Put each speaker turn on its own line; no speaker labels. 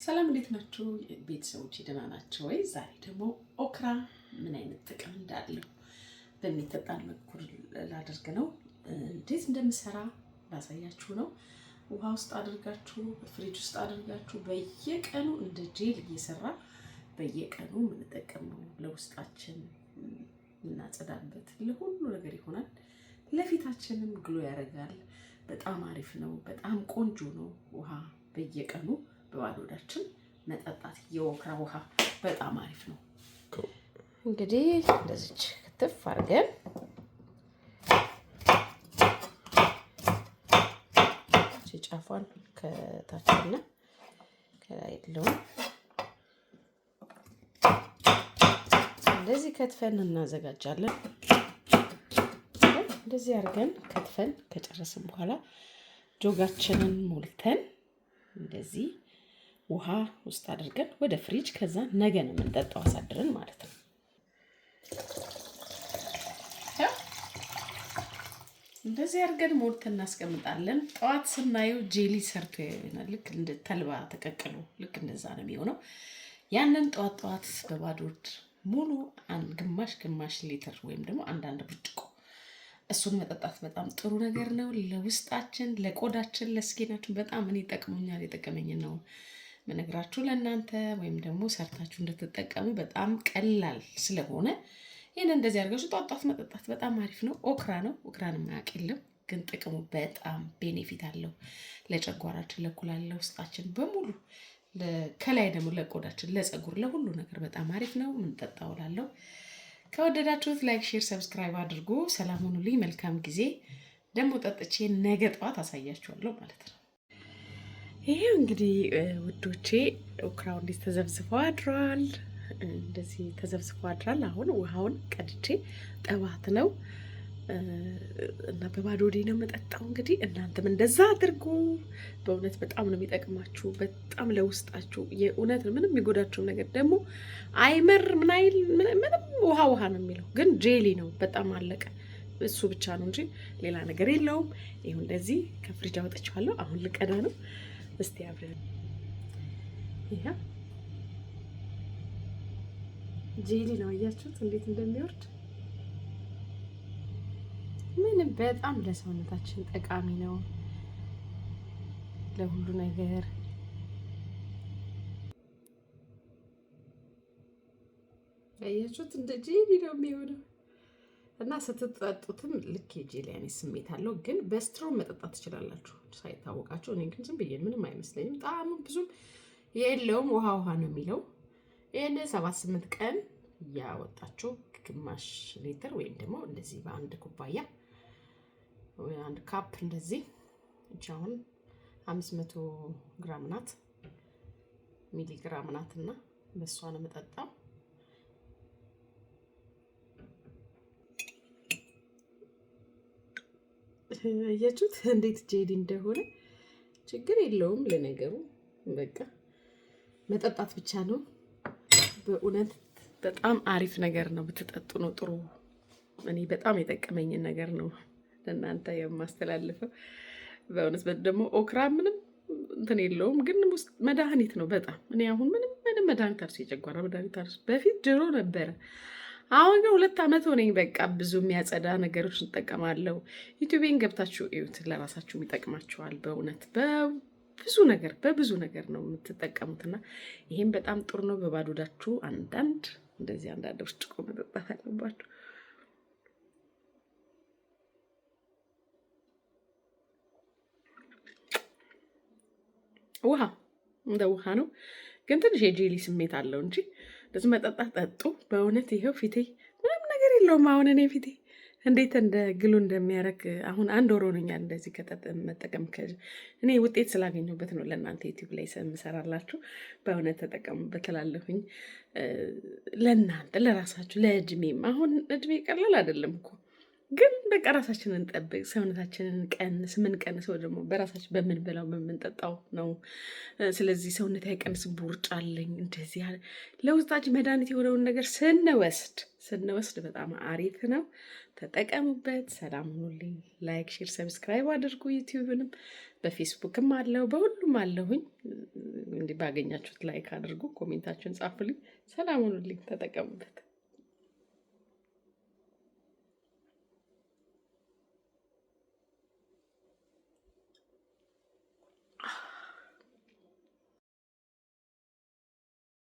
ሰላም እንዴት ናችሁ ቤተሰቦች? ደህና ናቸው ወይ? ዛሬ ደግሞ okra ምን አይነት ጥቅም እንዳለው በሚጠጣን መልኩ ላደርግ ነው። እንዴት እንደምሰራ ላሳያችሁ ነው። ውሃ ውስጥ አድርጋችሁ ፍሪጅ ውስጥ አድርጋችሁ በየቀኑ እንደ ጄል እየሰራ በየቀኑ የምንጠቀመው ለውስጣችን የምናጸዳበት ለሁሉ ነገር ይሆናል። ለፊታችንም glow ያደርጋል። በጣም አሪፍ ነው። በጣም ቆንጆ ነው። ውሃ በየቀኑ በባዶ ሆዳችን መጠጣት የ okra ውሃ በጣም አሪፍ ነው። እንግዲህ እንደዚች ክትፍ አድርገን ጫፏን ከታችና ከላይ ያለውን እንደዚህ ከትፈን እናዘጋጃለን። እንደዚህ አድርገን ከትፈን ከጨረስን በኋላ ጆጋችንን ሞልተን እንደዚህ ውሃ ውስጥ አድርገን ወደ ፍሪጅ፣ ከዛ ነገ ነው የምንጠጣው አሳድረን ማለት ነው። እንደዚህ አድርገን ሞልተን እናስቀምጣለን። ጠዋት ስናየው jelly ሰርቶ ይሆናል። ልክ እንደ ተልባ ተቀቅሎ ልክ እንደዛ ነው የሚሆነው። ያንን ጠዋት ጠዋት በባዶ ሆድ ሙሉ ግማሽ ግማሽ ሊትር ወይም ደግሞ አንዳንድ ብርጭቆ እሱን መጠጣት በጣም ጥሩ ነገር ነው። ለውስጣችን፣ ለቆዳችን፣ ለ skin ኣችን በጣም እኔ ጠቅሞኛል። የጠቀመኝ ነው መነግራችሁ ለእናንተ ወይም ደግሞ ሰርታችሁ እንድትጠቀሙ በጣም ቀላል ስለሆነ ይህን እንደዚህ አድርጋችሁ ጧት ጧት መጠጣት በጣም አሪፍ ነው። okra ነው። okra ን የማያውቅ የለም፣ ግን ጥቅሙ በጣም benefit አለው ለጨጓራችን፣ ለኩላሊት፣ ለውስጣችን በሙሉ ከላይ ደግሞ ለቆዳችን፣ ለፀጉር፣ ለሁሉ ነገር በጣም አሪፍ ነው። ምንጠጣው ላለው ከወደዳችሁት like፣ share፣ subscribe አድርጉ። ሰላም ሁኑልኝ። መልካም ጊዜ። ደግሞ ጠጥቼ ነገ ጠዋት አሳያችኋለሁ ማለት ነው። ይሄ እንግዲህ ውዶቼ okra ው እንዴት ተዘብዝፎ አድሯል። እንደዚህ ተዘብዝፎ አድሯል። አሁን ውሃውን ቀድቼ ጠዋት ነው እና በባዶ ሆዴ ነው የምጠጣው። እንግዲህ እናንተም እንደዛ አድርጉ። በእውነት በጣም ነው የሚጠቅማችሁ፣ በጣም ለውስጣችሁ የእውነት ነው። ምንም የሚጎዳችሁም ነገር ደግሞ አይመር ምን አይል ምንም ውሃ ውሃ ነው የሚለው፣ ግን jelly ነው በጣም አለቀ። እሱ ብቻ ነው እንጂ ሌላ ነገር የለውም። ይሁን እንደዚህ ከፍሪጅ አውጥቼዋለሁ። አሁን ልቀዳ ነው። እስቲ አብረን ይሄ jelly ነው። አያችሁት እንዴት እንደሚወርድ ምንም በጣም ለሰውነታችን ጠቃሚ ነው፣ ለሁሉ ነገር። አያችሁት እንደ jelly ነው የሚሆነው እና ስትጠጡትም ልክ የ jelly አይነት ስሜት አለው። ግን በ straw መጠጣት ትችላላችሁ ሳይታወቃችሁ። እኔ ግን ዝም ብዬ ምንም አይመስለኝም። ጣዕሙ ብዙም የለውም፣ ውሃ ውሃ ነው የሚለው። ይህን 7-8 ቀን እያወጣችሁ ግማሽ ሊትር ወይም ደግሞ እንደዚህ በአንድ ኩባያ ወይ አንድ cup እንደዚህ። እቺ አሁን 500 ግራም ናት፣ ሚሊ ግራም ናት እና በእሷ ነው የምጠጣው። አያችሁት እንዴት jelly እንደሆነ። ችግር የለውም ለነገሩ በቃ መጠጣት ብቻ ነው። በእውነት በጣም አሪፍ ነገር ነው። ብትጠጡ ነው ጥሩ። እኔ በጣም የጠቀመኝን ነገር ነው ለእናንተ የማስተላልፈው። በእውነት ደግሞ okra ምንም እንትን የለውም፣ ግን መድኃኒት ነው በጣም። እኔ አሁን ምንም ምንም መድኃኒት አርስ የጨጓራ መድኃኒት አርስ በፊት ድሮ ነበረ። አሁን ግን 2 ዓመት ሆነኝ። በቃ ብዙ የሚያጸዳ ነገሮች እንጠቀማለሁ። ዩቲዩቤን ገብታችሁ እዩት፣ ለራሳችሁም ይጠቅማችኋል። በእውነት በብዙ ነገር በብዙ ነገር ነው የምትጠቀሙትና ይሄም በጣም ጥሩ ነው። በባዶ ሆዳችሁ አንዳንድ እንደዚህ አንዳንድ ብርጭቆ መጠጣት አለባችሁ። ውሃ እንደ ውሃ ነው፣ ግን ትንሽ የ jelly ስሜት አለው እንጂ እንደዚህ መጠጣት ጠጡ። በእውነት ይኸው ፊቴ ምንም ነገር የለውም። አሁን እኔ ፊቴ እንዴት እንደ glow እንደሚያደርግ አሁን አንድ ወር ሆኖኛል እንደዚህ መጠቀም። እኔ ውጤት ስላገኘሁበት ነው ለእናንተ ዩቲዩብ ላይ የምሰራላችሁ። በእውነት ተጠቀሙበት እላለሁኝ። ለእናንተ ለራሳችሁ ለእድሜም አሁን እድሜ ቀላል አይደለም እኮ ግን በቃ ራሳችንን እንጠብቅ፣ ሰውነታችንን ቀንስ። የምንቀንሰው ደግሞ በራሳችን በምንበላው በምንጠጣው ነው። ስለዚህ ሰውነት አይቀንስም፣ ቦርጭ አለኝ እንደዚህ ያለ ለውስጣችን መድኃኒት የሆነውን ነገር ስንወስድ በጣም አሪፍ ነው። ተጠቀሙበት። ሰላም ሁኑልኝ። Like፣ share፣ subscribe አድርጉ። ዩቲዩብንም በፌስቡክም አለው በሁሉም አለሁኝ። እንዲህ ባገኛችሁት like አድርጉ፣ comment ኣችሁን ጻፉልኝ። ሰላም ሁኑልኝ። ተጠቀሙበት።